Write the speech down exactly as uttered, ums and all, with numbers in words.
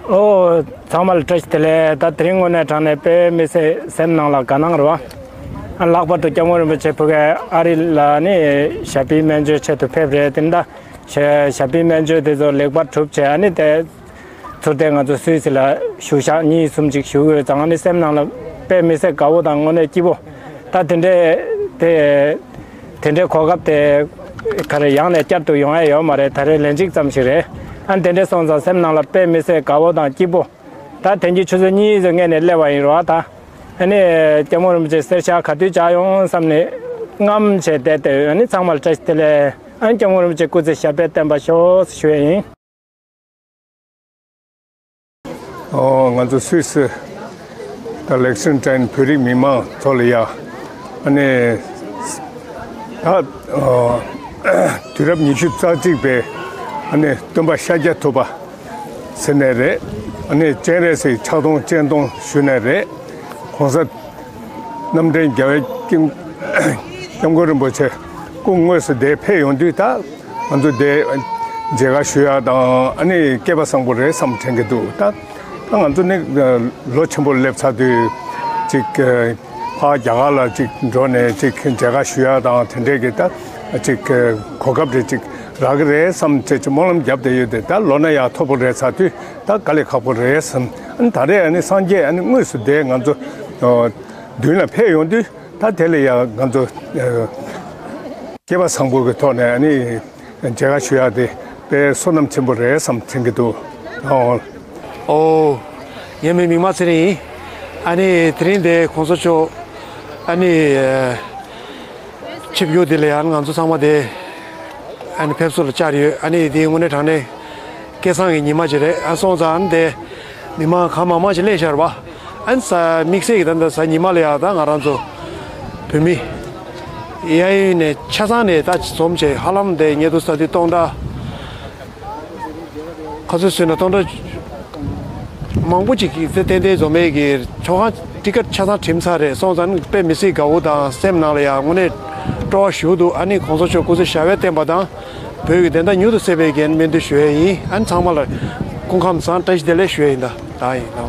ཨོ། ཚང་མ་ལ་བཀྲ་ཤིས་བདེ་ལེགས། ད་དེ་རིང་དངོས་གནས་དྲང་གནས་དཔེ་མི་སྲིད་སེམས་ནང་ལ་དགའ་སྣང་རེད་བ། ཨ། ལྷག་པར་དུ་སྐྱབས་མགོན་རིན་པོ་ཆེ་ཕ་གིར་ཨ་རི་ལ་ནི་ཞབས་པད་སྨན་བཅོས་ཆེད་དུ་ཕེབས་རེད། དེ་འདྲ་ཞབས་པད་སྨན་བཅོས་དེ་ཚོ་ལེགས་པར་གྲུབ་བྱས། ཨ་ནི་དེ་ཚུར་དེ་ང་ཚོ་སུད་སི་ལ་བཞུགས་ཞག་གཉིས་གསུམ་ཅིག་བཞུགས་ཡོད་ཙང་། ཨ་ནི་སེམས་ནང་ལ་དཔེ་མི་སྲིད་དགའ་བོ་དང་དངོས་གནས་སྐྱིད་པོ། ད་དེ་འདྲའི་དེ་དེ་འདྲའི་གོ་སྐབས་དེ་ག་རེ་ཡང་ནས་བསྐྱར་དུ་ཡོང་ཡ་ཡོད་མ་རེད། ད་རེས་ལན་གཅིག་ཙམ་ཞིག་རེད། ཨ། དེ་འདྲ་སོང་ཙང་སེམས་ནང་ལ་དཔེ་མི་སྲིད་དགའ་བོ་དང་སྐྱིད་པོ། ད་དེང་གི་ཆུ་ཚོད་གཉིས་ཙམ་སྔོན་ནས་སླེབས་པ་ཡིན་རོགས། ད་ཨ་ནི་སྐྱབས་མགོན་རིན་པོ་ཆེ་གསེར་ཞྭ་ག་དུས་བཅར་ཡོང་བསམ་ནས་རྔམ་བྱས་བསྡད་དེ། ཨ་ནི་ཚང་མར་བཀྲ་ཤིས་བདེ་ལེགས། ཨ་ནི་སྐྱབས་མགོན་རིན་པོ་ཆེ་སྐུ་ཚེ་ཞབས་པད་བརྟན་པར་ཤོག་ཞུ་ཡ་ཡིན། ཨོ། ང་ཚོ་སུད་སི་ད་ལེག་སིན་ཊོན་བོད་རིགས་མི་མང་ཚོ་ལ་ཡ། ཨ་ནི་ད་ཨོ་དུས་རབས་ཉི་ཤུ་རྩ་གཅིག་པའི་ཨ་ནི་སྟོན་པ་ཤཱཀྱ་ཐུབ་པ་ཟེར་ནས་རེད། ཨ་ནི་སྤྱན་རས་གཟིགས་ཕྱག་སྟོང་སྤྱན་སྟོང་ཞུས་ནས་རེད། ༸གོང་ས་རྣམ་འདྲེན་རྒྱལ་བའི་སྐྱབས་སྐྱབས་མགོན་རིན་པོ་ཆེ་སྐུ་དངོས་སུ་འདིར་ཕེབས་ཡོང་དུས། ད་ང་ཚོ་འདིར་མཇལ་ཁ་ཞུ་ཡ་དང་། ཨ་ནི་སྐལ་པ་བཟང་པོ་རེད་བསམ་དྲན་གྱི་འདུག་ད་ད་ང་ཚོ་ནི་ལོ་ཆེན་པོ་སླེབས་ཚར་དུས་ཅིག་ཕར་རྒྱ་གར་ལ་ཅིག་འགྲོ་ནས་ཅིག་མཇལ་ཁ་ཞུ་ཡ་དང་དེ་འདྲས་ཀྱི་ད་ཅིག་གོ་སྐབས་རེ་ཅིག་རག་གི་རེད་བསམ་བྱས་ཅིག་སྨོན་ལམ་བརྒྱབ་བསྡད་ཡོད་དེ། ད་ལོ་ན་ཡག་མཐོ་པོ་རེད་ཚར་དུས་ད་དཀའ་ལས་ཁག་པོ་རེད་བསམ། ཨ་ནི་ད་རེས་ཨ་ནི་སངས་རྒྱས་ཨ་ནི་དངོས་སུ་འདིར་ང་ཚོ་མདུན་ལ་ཕེབས་ཡོང་དུས། ད་དེ་ལ་ཡང་ང་ཚོ་ཨ་སྐལ་པ་བཟང་པོ་གི་ཐོག་ནས་ཨ་ནི་མཇལ་ཁ་ཞུ་ཡག་དེ་དཔེ་བསོད་ནམས་ཆེན་པོ་རེད་བསམ་དྲན་གྱི་འདུག་ཨོ། ཨོ། ངའི་མིང་མིག་དམར་ཚེ་རིང་ཡིན། ཨ་ནི་དེ་རིང་འདིར་གོང་ས་མཆོག་ཨ་ནི་ཨ་ཆིབས་བསྒྱུར་དེ་ལ་ཡང་ང་ཚོ་ཚང་མ་དེ་ཨ་ནི་ཕེབས་བསུ་ལ་བཅར་ཡོད། ཨ་ནི་དེ་དངོས་གནས་དྲང་གནས་སྐལ་བཟང་གི་ཉི་མ་ཅིག་རེད། ཨ་སོང་ཙང་ཨ་ནི་དེ་མི་མང་གང་མང་མང་ཞིག་སླེབས་ཤག་རེད་པ། ཨ་ནི་གཟའ་དམིགས་བསལ་གྱི་ད་ལྟ་གཟའ་ཉི་མ་ལ་ཡང་ད་ང་རང་ཚོ་བོད་མི་གཡས་གཡོན་ནས་ཆ་ཚང་ནས་ད་འཛོམས་བྱས། ཧ་ལམ་དེ་ཉེ་དུ་ས་དུས་སྟོང་ཕྲག་ག་ཚོད་བཟོས་ན་སྟོང་ཕྲག་མང་པོ་ཅིག་གིས་ཏན་ཏན་འཛོམས་པའི་གི་ཆོག་ཁང་ཊི་ཀེ་ཊི་ཆ་ཚང་གྲིམས་ཚར་རེད། སོང་ཙང་དཔེ་མི་སྲིད་དགའ་བོ་དང་སེམས་ནང་ལ་ཡང་དངོས་གནས་སྤྲོ་བ་ཞེ་པོ་འདུག་ཨ་ནི་གོང་ས་མཆོག་སྐུ་ཚེ་ཞབས་པད་བརྟན་པ་དང་བོད་ཀྱི་བདེན་མཐའ་མྱུར་དུ་གསལ་བའི་གི་སྨོན་འདུན་ཞུ་ཡས་ཡིན། ཨ་ནི་ཚང་མ་ལ་སྐུ་ཁམས་བཟང་། བཀྲ་ཤིས་བདེ་ལེགས་ཞུ་ཡས་ཡིན། ད་ད་ཡིན་ད།